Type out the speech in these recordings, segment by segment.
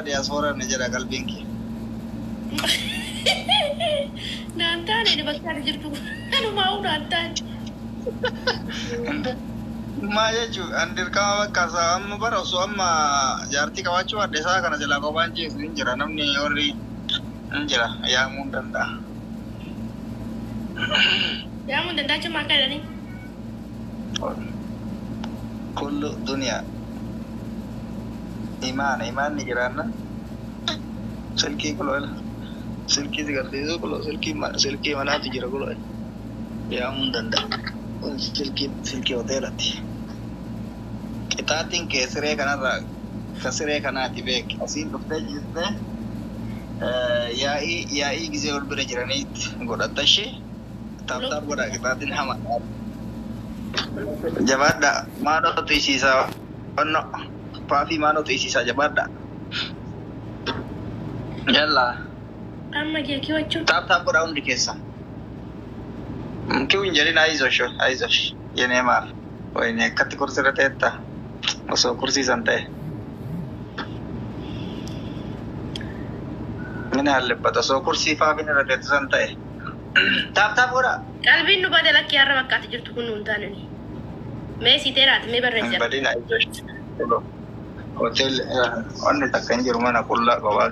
Diyaaspooraan ni jedha qalbiin kee. Naan taane ni bakka ati jirtu kanumaa naan taane. Maa jechuun an dirqama bakka isaa amma bara osoo amma jaartii qabaachuu baadhe isaa kana jalaa kophaan ciisu hin jira, namni warri hin jira, yaamuu hin danda'a. Yaamuu danda'achuun maal kan jedhanii? Kullu duniyaa imaana, imaanni jiraanna silkii kuloo silkii si garsiisuu kuloo silkii silkii manaatu jira, kuloo yaamuu hin danda'a. Kun silkii silkii hoteelati. Qixaatiin kee siree kanarraa ka siree kanaati beek, asiin dhuftee ciistee yaa'ii yaa'ii gisee ol bira jiraniitti godhatta ishee. Tap tap godhaa, qixaatiin hama. Jabaadha, maalootu isiisaa onno faafii, maalootu isiisaa, jabaadha. Yallaa. Amma kee kiwachuun. Tap tap godhaa hundi keessa. Kiw hin jedhin, አይዞሽ አይዞሽ የኔ ማር። ወይኔ akkatti kursirra teetta osoo kursiisan ta'e. ምን አለበት osoo kursii faafin irra teettu san ta'e. Tap tap godhaa. Qalbiin nu bade, lakkii har'a bakka ati jirtu kun nuun taane ni. Mee si teeraati mee Hin barreessi. badin, አይዞሽ. Hotel wanni takka hin jiru, mana qullaa kophaa.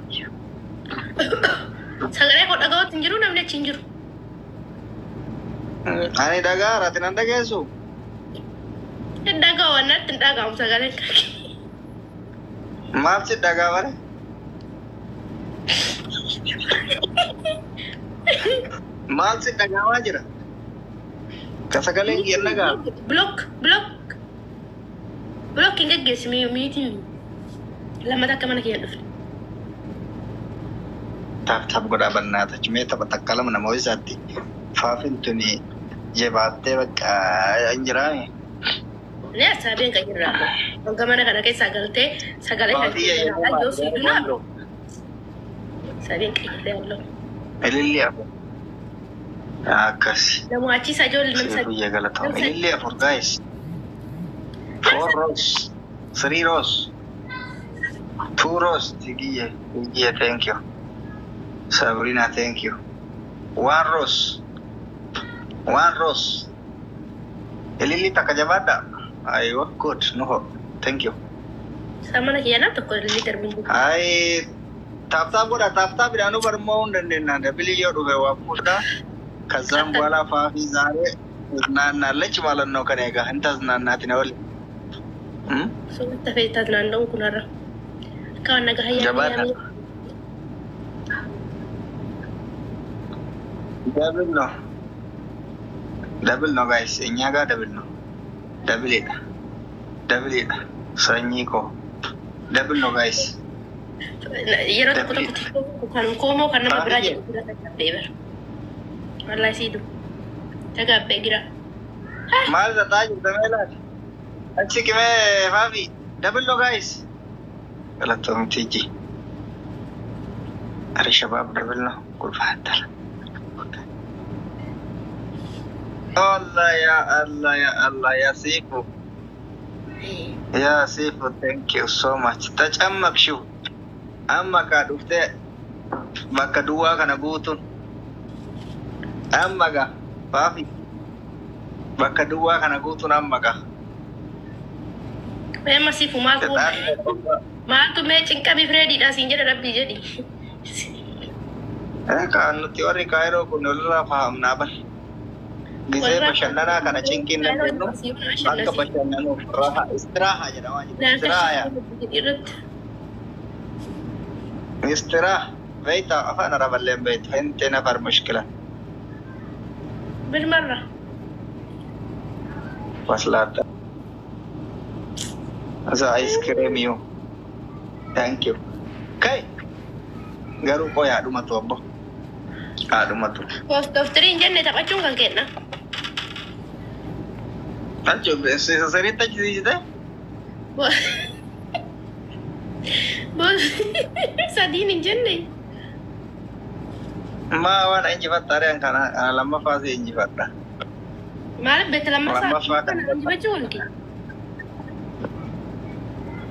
Sagalee koo dhaga'uutti hin jiru, namni achi hin jiru. Ani dhagaa ati nan dhageessu. Hin dhaga'u, natti hin dhaga'amu sagaleen kee. Maal si dhagaa bare? Maal si dhagaamaa jira? Ka sagaleen kiyya dhaga'amu. Block block block hin geggeessi miitiin lammata akka mana kiyya hin dhufne. Tap tap godhaa bannaata. Mee tapha takka lama nama isaatti faafin tuni jabaattee bakka hin jiraame. Ni hasaabeen kan jirra. Wagga mana kana keessaa galtee sagalee kan Faafii yoo sii dunaa sabeen kan jirra yaaloo. Ililli 4. Akkas. Namoota ijoollee namsa. Guyyaa galatamu. Ililli 4 guys. Four rose. Three rose. Two rose. Tigiyye. Tigiyye, thank you. Sabrina, thank you. One rose. One rose. Ililli takka jabaadha. Aywa, good. Nuho. Thank you. Mana kiyya tokko illee darbuun. Ay, tap tap godha. Tap tap idhaanuu barmoo hin dandeenya. Dabilii yoo dhufe waa fuudha. ከዛም በኋላ ፋፊ ዛሬ ትዝናናለች ማለት ነው ከኔ ጋር እንተዝናናት ነው። Sumatti hafee naanna'uun kun har'a. Akka waan nagaa hayyaa. Jabaadha. Double ነው, double ነው guys፣ እኛ ጋር double ነው። Double dha, double dha sanyii koo, double ነው guys. Yeroo tokko tokko kan koomoo kan nama biraa jedhu bira taggaabbee bara. Wallaahi siidu. Tagaabbee gira. Maal tataa jirta meelaati achi qimee faafi, double ነው guys. Galatoomtiiji አረ ሸባብ double ነው ጉልፋተል። Allah ya Allah ya Allah ya Sifu ya Sifu, thank you so much. ተጨመቅሽው amma kaa dhuftee bakka duwwaa kana guutuun amma gaa faafi bakka duwwaa kana guutuun amma gaa. Mee amma siifu maaltu maaltu mee cinqamii fireediidha siin jedha rabbii jedhi. Kaan nuti warri Kaayiroo kun walirraa fahamnaa bar. Gisee bashannanaa kana cinqiin dandeenyu akka bashannanuuf raha istiraaha jedhamaa jira. Istiraaha Irratti. istiraaha beektaa, afaan araballee beektu hintee nafar mushkila. بالمرة. Waslaata. Asa ice cream you. Thank you. Kai garuu qoy haadhumatu abbo. Haadhumatu. Dooftirii hin jenne taphachuun kan kenna. Achi sirriitti achi siisite? Sadiin hin jenne. Maa waan injifatta ari'an kana kana lammaffaa si injifadha. Maaliif beekta lammaffaa Lammaffaa kana injifachuu kan kee?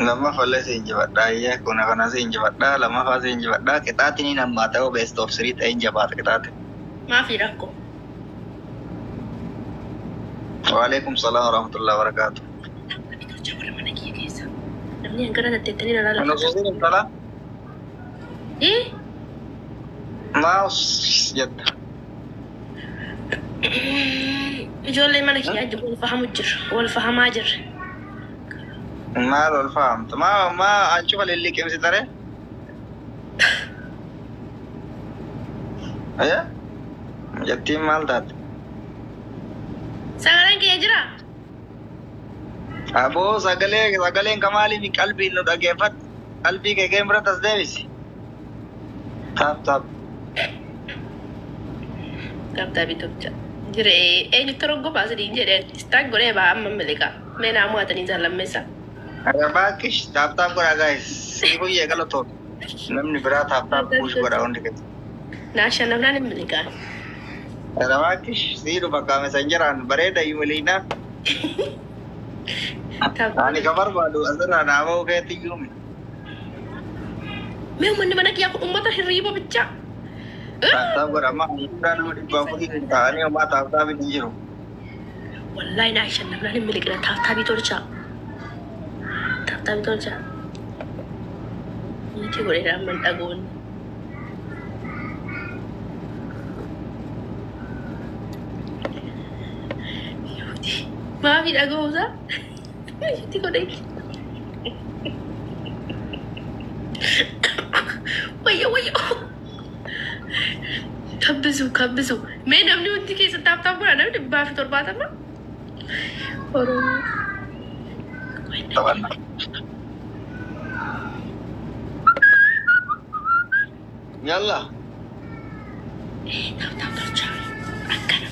Lammaffallee si injifadhaa iyya kuna kana si injifadhaa lammaffaa si injifadhaa qixaatiin hin hammaata yoo best of three ta'e hin jabaata qixaatiin. Maafi rakkoo. Waalaikum salaam warahmatullahi wabarakatuh. Bitochaa warra mana kiyya keessa. Namni hangana tatteettanii na Kan laala. osoo intala Eh? maal jetta? Ijoollee mana kiyyaa jiru wal fahamu jira. Wal fahamaa jirra. Maal ol fahamta? Maa maa ancufa lilliqimsitare? Eh? Jettiin maal taate? Sagaleen kiyya jira? Aboo sagalee sagaleen kamaaliif qalbiin nu dhageeffadhu. Qalbii kee kee bira tas deebisi. Tap tap. Gabdaa bitochaa. Jire eenyutti roggobaa sadiin jedheen istaan godhee baa amma miliqa. Mee naa mo'atanii isaan lammeessa. Baakish tap tap godhaa guys. Si guyyee galatoo. Namni biraa tap tap push godha hundi keessa. Naa shannafnaan hin miliqaan. Baakish si dhufa qaama san jiraan bareeda iyyuu. Ani ka barbaadu asirraa dhaabuu keetti iyyuu. Mee uummanni mana kiyyaa kun uummata hirriiba bichaa. Tap tap godha amma hundaa nama 400 ta'anii homaa tap tap hin jiru. Wallahi naa shannafnaan hin miliqina tap tapii tolchaa. Tap tapii tolchaa. Niitii godheera amma hin dhagoonni. Maafi dhaga'uusaa? Niitii godhee. Wayyo wayyo. Kabbisu kabbisu. Mee namni hundi keessa tap tap godha namni 170. Oromoo. Taphanna. Yalla. Tap tap tolchaa. Akkana.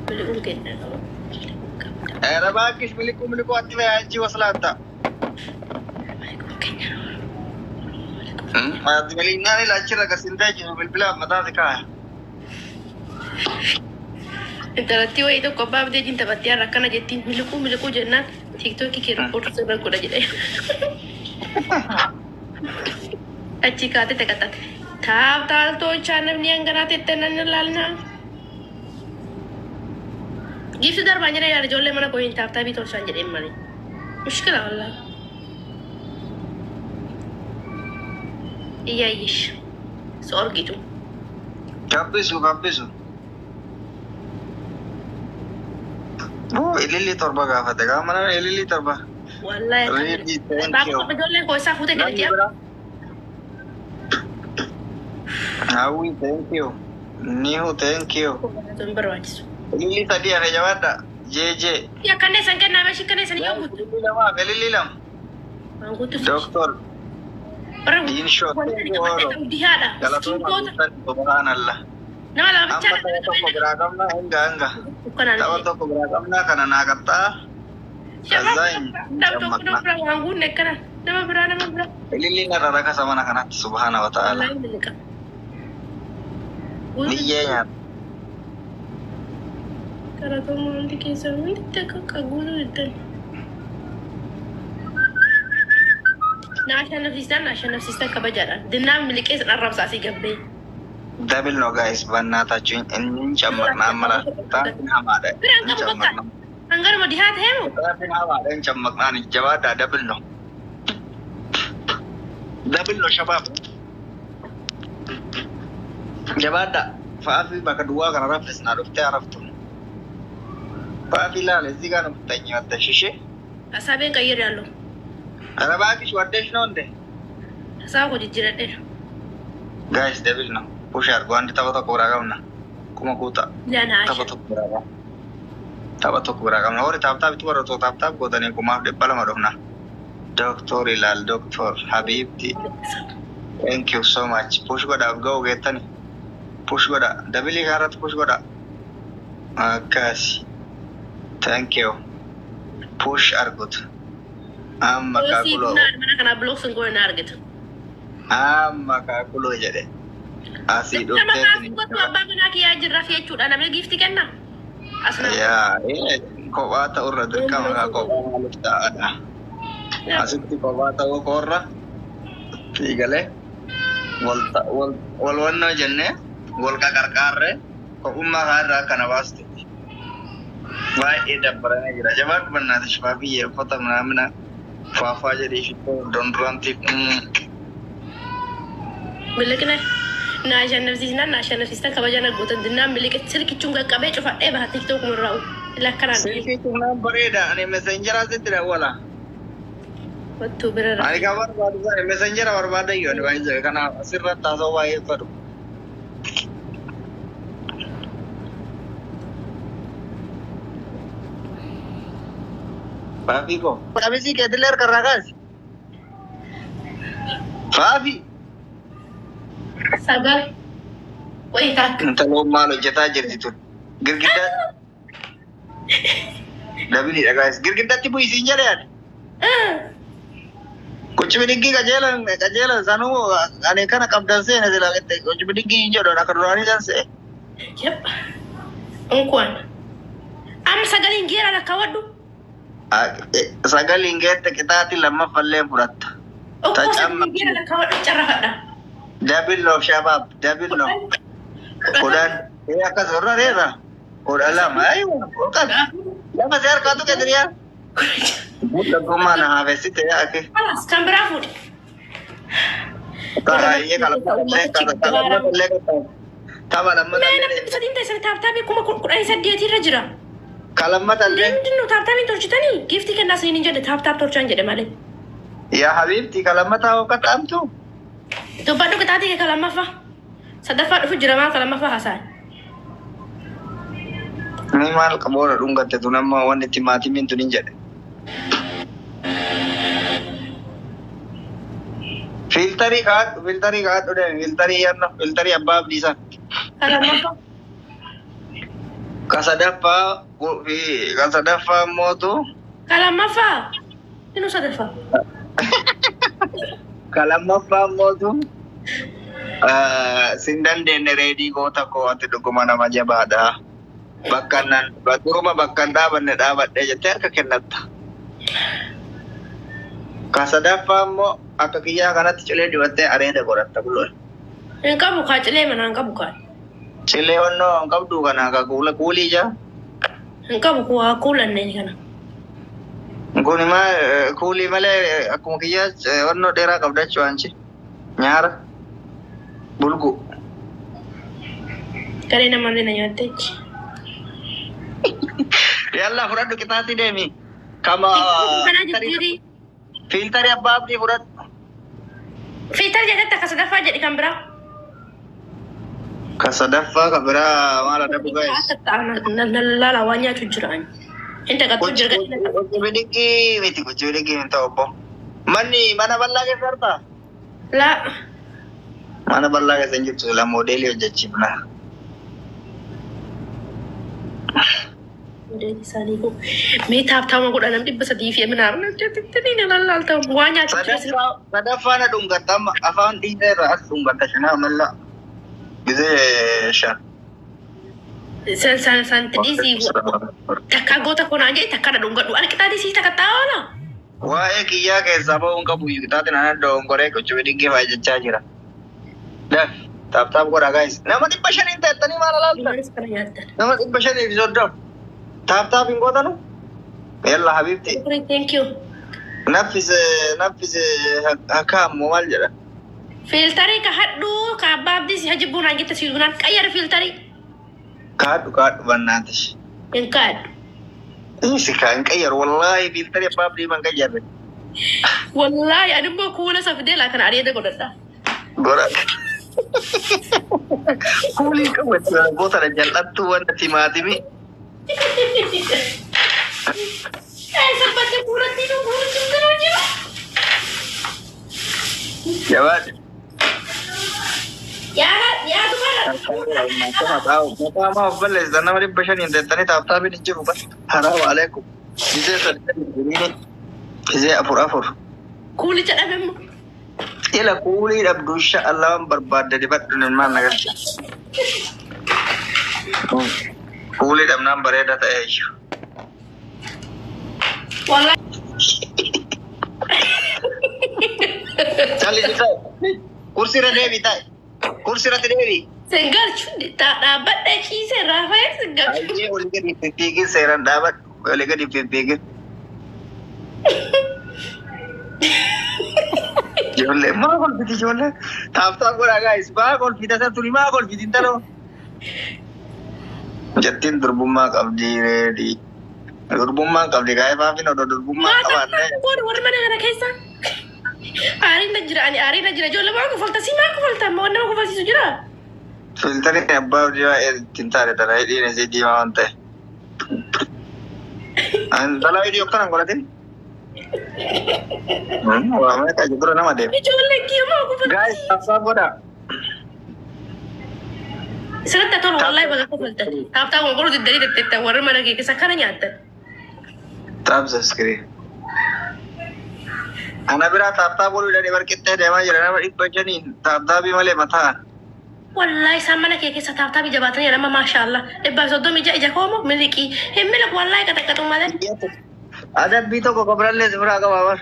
Miliquun kenna qaba. Miliquun qabda. ኧረ እባክሽ miliquu miliquu atti achi waslaatta. Miliquun keenya Ati miliqnaan ila achirra gasin teechisu bilbila mataa si kaaya. Intalattii wayii tokko abbaa abdii wajjin taphattee har'a akkana jettiin miliquu miliquu jennaan TikTokii kee riippoortii sirra godha jedhee. Achi kaatee taqaxxate. Tap tap tolchaa namni hanganaa teettee nan ilaalna. Giifti darbaan jedhee yaada ijoollee mana koo hin tap tapii tolchaan jedheen malee. Mushkila wallaahi. Iyyaayyis. So argitu. Kabbisu kabbisu. Oo ililli 7 gaafate qaama nama ililli 7. Wallaahi. Really, thank you. Baabura ijoollee koo isaa fuutee Namni galti. biraa. Hawwi, thank you. Nihu, thank you. Hin barbaachisu. Ililli 3 hafe jabaadha. JJ. Yaa kanneen san kennaa meeshii kanneen san yoo guutu. Ililli 2 hafe ililli 2. Waan guutuuf. Doctor Bara Diinsho. wanti ani qabadhee qabu dihaadha. Galatooma. Miskiintoota. Subhanallah. Nama lama Amma bichaa tapha tokko biraa qabna hanga hanga. Ukkanaan. Tapha tokko biraa qabna kana naa qaxxaa. ከዛ Nama tokko nama biraa waan guunne akkana. Nama biraa nama biraa. Ililli narra rakasa mana kanatti subhaana wa ta'ala. Wallaahi miliqa. Biyyee nyaata. Galatooma hundi keessan hundi akka guutuu diddan. Na ashannafsiistan na ashannafsiistan kabajaadhaan. Dinnaan miliqee san arrabsaa asii gabbee. Double ነው guys በእናታችሁ እንጨምርና አመላ ጣትን hamaadha. Biraan qabu bakka. Hangaruma dihaa ta'ee moo? Xaatiin hamaadha hin cammaqnaan jabaadha double ነው. Double ነው shabaab. Jabaadha. Faafi bakka duwwaa kana raffisnaa dhuftee araftu. Faafi ilaali እዚህ ጋር ነው የምትተኚው ወጥተሽ እሺ። Hasaabeen qayyare ኧረ እባክሽ ወደሽ ነው እንዴ? Hasaaba koo jijjiiradheera. Guys, double ነው. Push አድርጎ አንድ tapha tokko biraa qabna. Kuma guutaa. Lana Tapha tokko biraa qabna. Tapha tokko biraa qabna. Warri tap tap itti warra tap tap gootanii 2,200 dhufna. Doctor ilaal doctor Habibti. Thank you so much. Push godhaaf ga'u geettani. Push godha. Dabilii kaarratti push godha. Akkasi. Thank you. Push argut. Amma kaakuloo. Mana kanaa block sun goone na argita. Amma kaakuloo jedhe. Asii Nama dhuftee kaafuu godhu abbaa manaa kiyyaa jirra fi jechuudha. Namni giifti kenna. Asuma. Yaa Kophaa ta'urra dirqama kaa kophaa maaliif ta'adha? Asitti kophaa ta'uu koorra fiigalee wal wannoo jennee wal qaqarqaarree kophummaa kaa irraa akkana baaste. Baay'ee dabbaramee jira. Jabaadhu bannaatish faafiyyee uffata manaamina faafaa jedhii shittoo dondurantiif. Miliqne na ashannafsiisnaan na ashannafsiistan kabaja na gootan dinnaan miliqe silkichuun qaqqabee cufadhee baha TikTok irraa lakkanaan. Silkii cufnaan bareeda. Ani messenjera sitti dawwala. Wattuu bira Ani kan barbaadu sana messenjera barbaada iyyuu ani baay'ee kanaaf asirratti haasa'uu baay'ee fedhu. Faafii koo. Qamisii keetillee harka irraa kaasi. Faafii. 9 wayi taakka. Intaloon maal hojjetaa jirti tun? Girgiddaa. Dabiliidha guys. Girgiddatti bu'isiin jedhe ani. Qucci qajeelan qajeelan sanuu ani kana qabdan seene sila qucci bidiggii hin jedhu akka duraanii san se'e. Yep. Unkuwan. Amma sagaliin geera lakkaawwadhu. Sagaliin geette qixaatii lammaffallee fudhatta. Okkoo sagaliin geera lakkaawwadhu carrafadha. Double of shabaab double of 10 ee akkas irra reera 12 ayiwa kan lama si harkaatu kediriyaa. Guddummaa na haafessite yaake. Kalaas kan biraa fuudhi. Baay'ee kalammallee tapha Mee namni 300 ta'e taaptaabii 18,000 irra jira. Kalammatallee. ምንድን ነው ታፕታፕ tolchitanii giiftii kennaa isiniin jedhe taaptaap tolchaan jedhe malee. Yaa habiibti kalammataa hoo qaxxaamtu? Dubbadhu qixaatii kee kalammaffaa. Sadaffaa dhufu jira maal kalammaffaa haasa'an. Ni maal qaboora dhungatte tun amma wanni timaatimiin tun hin jedhe. Filtarii kaadhu filtarii kaadhu deemi filtarii yanna filtarii abbaa abdiisaa. Kalammaffaa. Ka sadaffaa ka sadaffaa mootu Kalammaffaa. Inuu sadaffaa. Ka lammaffaa mootu sin dandeenye reedii goota koo ati dhuguma nama jabaadha. Bakka nan duruma bakka hin dhaabanne dhaabadhe jettee harka kennatta. Ka sadaffaa immoo akka kiyyaa kanatti cilee dibattee areeda godhatta buloon. Hin qabu kaa cilee manaa hin qabu kaa. Cilee onnoo hin qabdu kana ka kuula kuulii jaa. Hin qabu kuwaa kuulanneen kana. Kun maa kuulii malee akkuma kiyyaa onnoo dheeraa qabda jechuun nyaara bulgu. Garee namallee na nyaatteechi. Yalla fudhadhu qixaatii deemi. Kama Kanaa jijjiirii. Filtarii abbaa abdii fudhadhu. Filter jedhatti akka sadaffaa jedhi kan biraa. Ka sadaffaa ka biraa maal adabu guys. Laala waan nyaatu jira. Inta qattuu jira. Qochi bidiggii miti qochi bidiggii hin ta'u obbo. Manni mana bal'aa keessa argaa? Laa. Mana bal'aa keessa hin jirtu sila moodeelii hojjechiifna. Isaanii kun mee taaptaama godha nam 300 fi minaarna jettanii lallaalta waa nyaatu jira. Sadaffaa na dhungatta amma afaan dhiiga irraa as dhungatta shanaa mallaa. Gizee shan. San san san dhiisii takka goota konaan jedhe takka na dhungadhu ani qixaatii sii takka xaawala. Waa'ee kiyyaa keessaa ba'uun qabu qixaatiin ana dongoree qochi bidiggii fa'aa jechaa jira. Daf taap taap godha guys. Nama 500 teettanii maal alaaltan? Maalis kana nyaattan. Nama 530. Taap taap hin gootanu? Yalla habibti. Thank you. Naffise naffise akka ammoo maal jedha? Filtarii ka hadhuu ka abbaa abdii si hajibbuun hangetta si gunaan qayyar filtarii. Kaadhu kaadhu bannaatish. Hin kaadhu. Isi ka hin qayyaru wallaahi filtarii abbaa abdii man qayyarre. Wallaahi ani immoo kuula safdee laa kana areeda godhadha. Godha. Kuulii qabu goota jal'attuu wanta timaatimi. Sabbatte kuulatti nu kuulatti nu jiru. Jabaadhu. Yaa yaa dubara. Maqaa maa of balleessitan nama 500 teettanii taaptaabiin hin jiru bas. Haraamu aleekum. Gizee sadii gizee afur afur. Kuulicha dhabe immoo. Ila kuulii dhabdu insha Allah waan barbaadde dibadhu maal na galcha. Kuulii dhabnaan bareeda ta'e iyyuu. Wallahi. Calli taa'e. Kursiirra deebi taa'e. Kursiirratti deebi. Sin galchu dhaabbadhee ciisee raafee sin galchu. Ayyee, olii gadi fiffiigin, seeraan dhaabadhu. Olii gadi fiffiigin. Ijoollee maa kolfiti ijoollee? Tap tap godhaa guys. Maa kolfita isa turi, maa kolfiti intaloo? Jettiin durbummaa qabdi reedi. Durbummaan qabdi gaa'ee faafin odoo durbummaa Maa qabaanne. Tap tap godhu warri mana kana keessa. Aariin na jira, ani aariin na jira. Ijoollee maa kofalta, si maa kofalta, amma nama kofalsiisu jira. Filtariin abbaa diimaa ittiin taate tana hidhiin isii diimaa waan ta'e. Intala hidhii akkana hin godhatin. Waa meeqa dura nama deema. Ijoollee kiyya maa Guys, kofalti? Tap tap godhaa. Isirratti tolu wallahi baga kofaltan. Tap tap godhu diddanii tettettan warri mana kee keessa kana nyaattan. Tap subscribe. Ana biraa tap tap godhuu jedhanii barqixxee deemaa jira nama 500n tap tapii malee mataa. Wallahi isaan mana kee keessa tap tapii jabaatanii nama, maashaallah. 136 ija koomo miliqii. Hin miliqu wallahi, qaxaqqaxu malee. Adabbii tokko kobrallee si biraa qaba bar.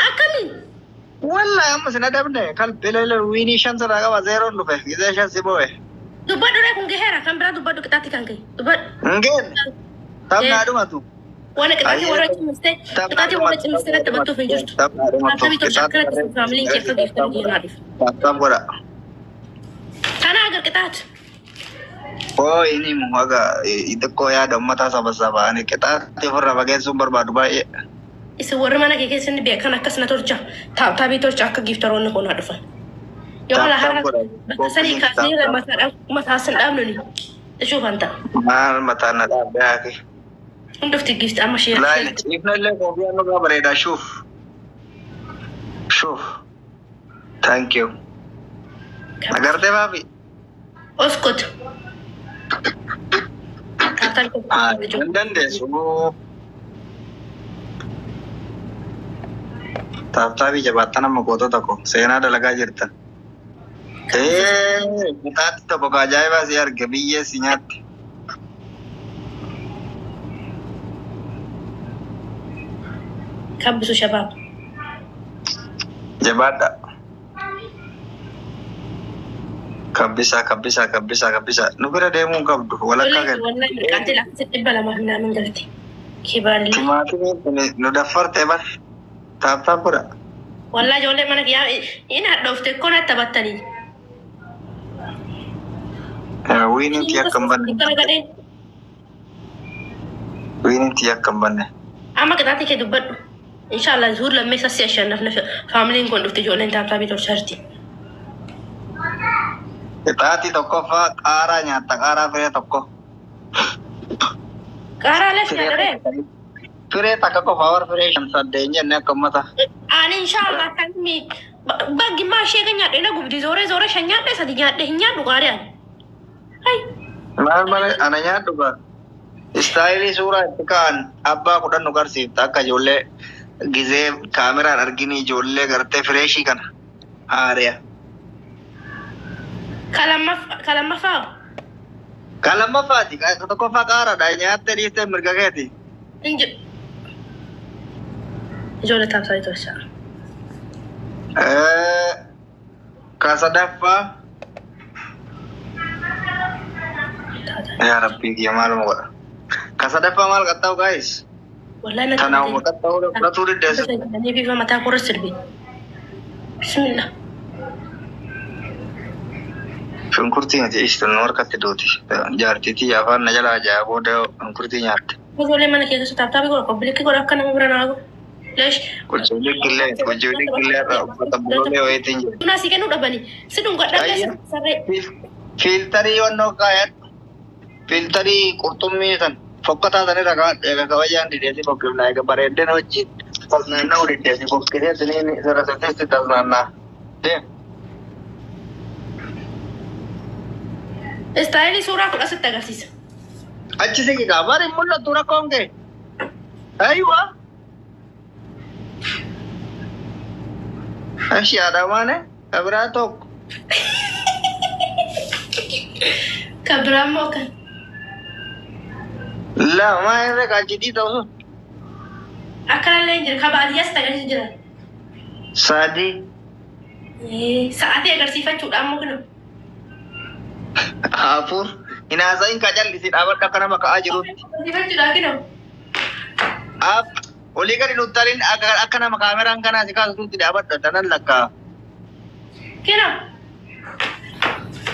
Akkamiin? Wallahi amma sin adabne kalbilee wiinii shan sirraa qaba, zeeroon dhufe gisee shan si bo'e. Dubbadhu ree, kun gaheera, kan biraa dubbadhu, qixaatti kan gahe. Dubbadhu. Hin geenne. Taphni dhumatu. Waan qixaatti warra cimistee, qixaatti warra cimistee natti taphattuuf hin jirtu. Taphni dhumatu. Tap tapii tolcha akkanatti faamiliin kee akka geeftan keenyaa dhufu. Tap tap godha. Kana agar qixaatu. Oo, inni himu haga xixiqqoo yaada uummataa saba sabaan qixaatti ofirraa fageessuun barbaadu baay'ee. Isin warri mana kee keessatti beekan akkas na tolcha. Tap tapii tolcha akka giiftaroonni kun haa dhufan. Yoo ala Tap tap har'a godha. bakka sanii kaasnee mataadhaan mataa sin dhaabnu ni. Ishuufan ta'a. Maal mataan na dhaabbee haake. Hundufti giifti amma ishee. Laayini ciifna illee koofiyaan dhugaa bareeda, shuuf. Shuuf. Thank you. Agartee baafi? Oskot. Tap tapii. Hin dandeessu. Tap tapii jabaattan amma gootota ko seenaa dalagaa jirtan. Qixaatti tokko ka ajaa'ibaa si arge, biyyee si nyaatti. Kabbisu shabaab. Jabaadha. Kabbisaa, kabbisaa, kabbisaa, kabbisaa. Nu bira deemuu hin qabdu. Walakkaa kenna. Wallahi mirqaatti lakkoofsa 200 minaamin galti. Kibaallee. Timaatimiin kun nu daffartee bar. Tap tap godha. Wallahi ijoollee mana kiyyaa inni hadhoofte koon taphattanii. Wiiniin tiyya akka hin banne. Akkana gadheen. Wiiniin tiyya akka hin banne. Amma qixaatii kee dubbadhu. Inshallah zuur lammeessa si ashannafne, faamiliin kun dhufte, ijoolleen tap tapii tolchaa jirti. Qixaatii tokkoffaa qaaraa nyaatta, qaaraa firee tokko. Qaaraa leef nyaadharee. Firee takka qofa war, firee shan saddeen jenne akka ummata. Ani inshallah kan mi baggi maa ishee kan nyaadhe na gubdi, zooree zooree shan nyaadhe, sadi nyaadhe, hin nyaadhu qaarii ani. Hai. Maal malee ana nyaadhu gaa. Istaayilii suuraa itti ka'an abbaa 10 nu garsiifta, akka ijoollee gizee kaameraan argini, ijoollee gartee fireeshii kana haariya. Kalammaffaa. Kan lammaffaati, kan tokkoffaa qaaraadha, nyaattee dhiistee mirga keeti. Hin jiru. Ijoollee tap tapii tolchaa. Kan sadaffaa, yaa rabbii kiyya, maaluma godha. Kan sadaffaa maal qaxxaa'u guys? Wallahi na Tanaafuma qaxxaa'uu fudhatuu dandeessu. Bifa mataa korra sirbi. Bismillah. Shunkurtii miti ishtu nu harkatti duuti. Jaartiitii afaan na jalaa jaa booda shunkurtii nyaatte. Ijoollee mana keessa tap tapii godha, qobbilikki godha, akka nama bira naa godha. Leesh. Qulqulli qillee irraa uffata buloolee wayiitiin jira. Bunaa si kennuu dhabanii. Si dhungadhaa keessa sarree. Fiiltarii wannoo kaayadhu. Fiiltarii qurxummii san fokkataa san irra kaa'adhu, egaa kabajaan dideesi fokkifna, egaa bareeddeen wajjin tasnaanna'uu dideesi fokkisee siniin sirra sirriitti tasnaannaa. Deem. Istaayilii suuraa 10 sitti agarsiisa. Achi siqi kaa, bari mul'atu rakkoon kee. Aywa. Ashi haadha kabiraa tokko. Kan biraa immoo kan. Lama irra kaachidii ta'u sun. Akkanallee hin jira. Ka baadiyyaas agarsiisu jira. 3. Sa'aatii agarsiifachuudha ammoo kunoo. 4. Hin haasa'in ka callisi dhaabadhu akka nama ka'aa jirutti. Agarsiifachuudha kunoo. App olii gadi nuttaliin akka nama kaameraan kanaa si kaasutti dhaabadhu tanan lakkaa. Kunoo.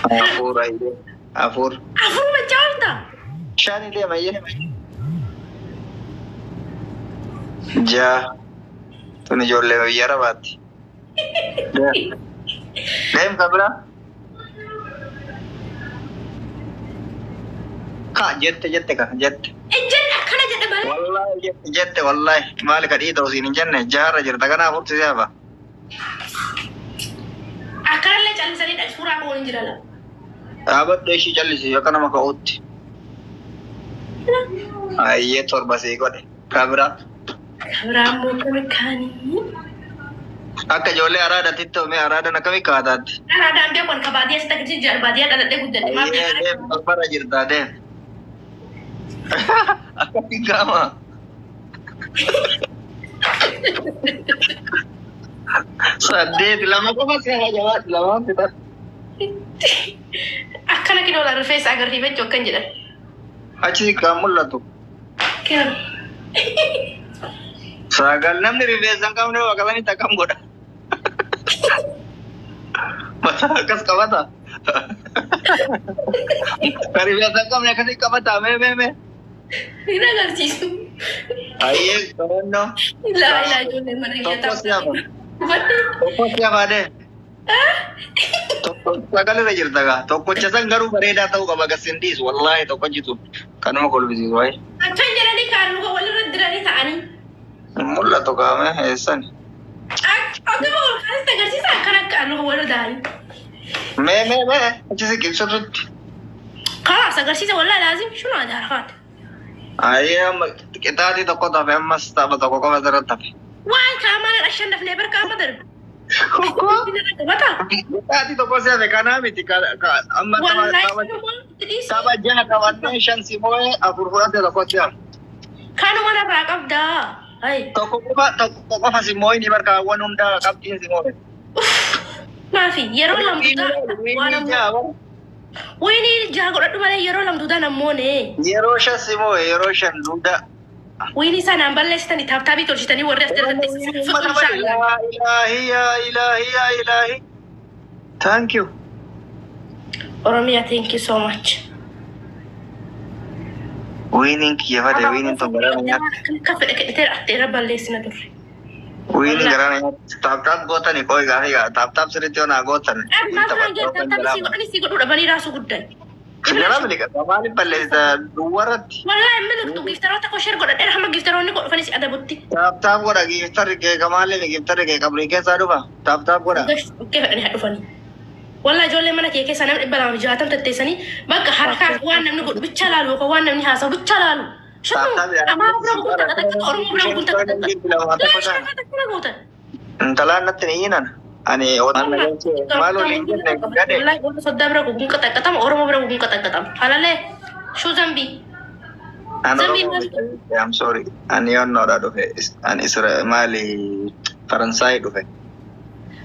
4 ayyee. 4. 4 machaa oolta. 5 illee mayyee. 6. Tun ijoollee biyya Arabaatti. Deem ka biraa. Ka jette jette ka jette. Ejjenni akkana jedhe malee. Wallaahi jette jette wallaahi maali ka dhiita osiin hin jenne jaarra jirta kanaaf furti si hafa. Akkanallee callisanii suuraa koo hin jiran. Dhaabadhu ishii callisi akka nama ka'uutti. Ayyee 7 sii godhe. Ka biraa. Ka biraa immoo akkami kaanii. Akka ijoollee araadatti toomee araadan akkamii kaataatti. Araadaan beekan ka baadiyyaa sitti agarsiisu jira baadiyyaa dhaladhee guddadhe maaf Ayyee beekan. deem barbara jirta deem. Akkamiin qaama. 8 2 qofa si hafa jabaadhu lamaan fixadhu. Akkana kinoo rifeensa agarsiifachuu akkan jedhan. Achi kan mul'atu. Kinoo. 9 namni rifeensa hin qabne bakka sanitti akkam godha. Mataa akkas qabata. Kan rifeensa hin qabne akkasii qabata mee mee mee. Hin agarsiisu. Ayyee qabannoo. Ilaa ilaa ijoollee mana kiyya 1 si hafa. Hubadhu. 1 si hafa dee. 1 9 irra jirta gaa. Tokkocha san garuu bareedaa ta'uu qaba gas hin dhiisu wallaahi tokkochitu kanuma kolfisiisu waayee. Akkan jedhanii kaan muka walirra diranii ta'anii. Hin mul'atu kaame eessani. Akkuma ol kaasitti agarsiisa akkana akka muka walirra ta'anii. Mee mee mee achi siqi sirriitti. Kalaas agarsiisa wallaahi laazim shunu adi harkaati. Ayyee amma qixaatii 1 tafe ammas tapha 1 qofa asirratti hafe. Waan kaamaan ashannafnee barka amma darbe. Qixaatii 1 si hafe kanaa miti amma tapha 6 taphannee 5 si moo'ee 4 fudhate 1 si hafe. Kanuma narraa qabdaa. 1 qofa si moo'ee ni barkaawwan hundaa qabxiin si moo'e. Maafi yeroo lamduudaa waan ammoo. Wiinii 6 godhadhu malee yeroo lamduudaa nammoone. Yeroo 5 si moo'e yeroo 5 duudaa. Wiinii sanaan balleessitanii taaptaabii tolchitanii warri as jalatti fixu Yaa ilaahi yaa ilaahi yaa ilaahi. Thank you. Oromiyaa thank you so much. Wiiniin kiyya fade wiiniin tun garaa na nyaatti. Akka fedhe kedhitee atteera balleessina turre. Wiiniin garaa na nyaatti. Taaptaap gootani qoy gaafii taaptaap sirriitti yoo naa gootan. Maaf naan jedhe taaptaabii sii godhanii sii godhuu dhabanii raasuu guddaa. Jala miliqa maaliif balleessita duwwarratti. Wallaahi miliqtu giiftaroota koo sheer godhadheera hamma giiftaroonni koo dhufanis adabutti. Taaptaap godha giiftarri kee kamaallee giiftarri kee qabrii keessaa dhufa taaptaap godha. Dhukkee fedhanii haa dhufanii. Wallaahi ijoollee mana kee keessaa namni 260 tetteessanii bakka harkaaf waan namni godhu bicha laalu yookaan waan namni haasa'u bicha laalu. Shanu Amaara bira guutan takka Oromoo bira guutan takka guutan. Intalaan natti ni hiinan. Ani maal waliin jenne gade. Wallaahi gosa soddaa bira guguun qaxaqqatama Oromoo bira guguun qaxaqqatama. Halalee shuu zambii. Ani Oromoo I'm sorry. Ani yoonnoodha dhufe. Ani Isra maali Faransaayii dhufe.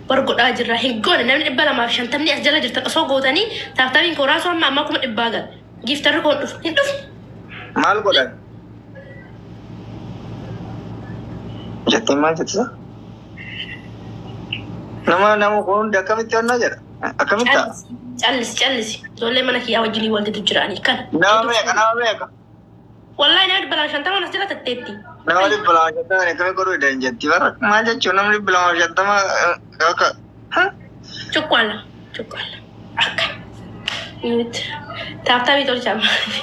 War godhaa jirra hin goone namni 250 as jala jirtan osoo gootanii taaptaabiin koo raasuu amma ammaa 100,000 gala. Giiftarri koo dhufu hin dhufu. Maal godhan? Jettee maal jettisa? Nama kun hundi akkamitti onnaa jedha? Akkamitti ta'a? Callisi callisi ijoollee mana kiyyaa wajjin wal didu jiranii kana. Nama meeqa nama meeqa? Wallaahi nama 250 as jala tatteetti. Nama 250 akkamii godhuu dandeenya jetti bara maal jechuun namni 250 akka. Cuqqaala cuqqaala akka. Taaptaabii tolchaa maali?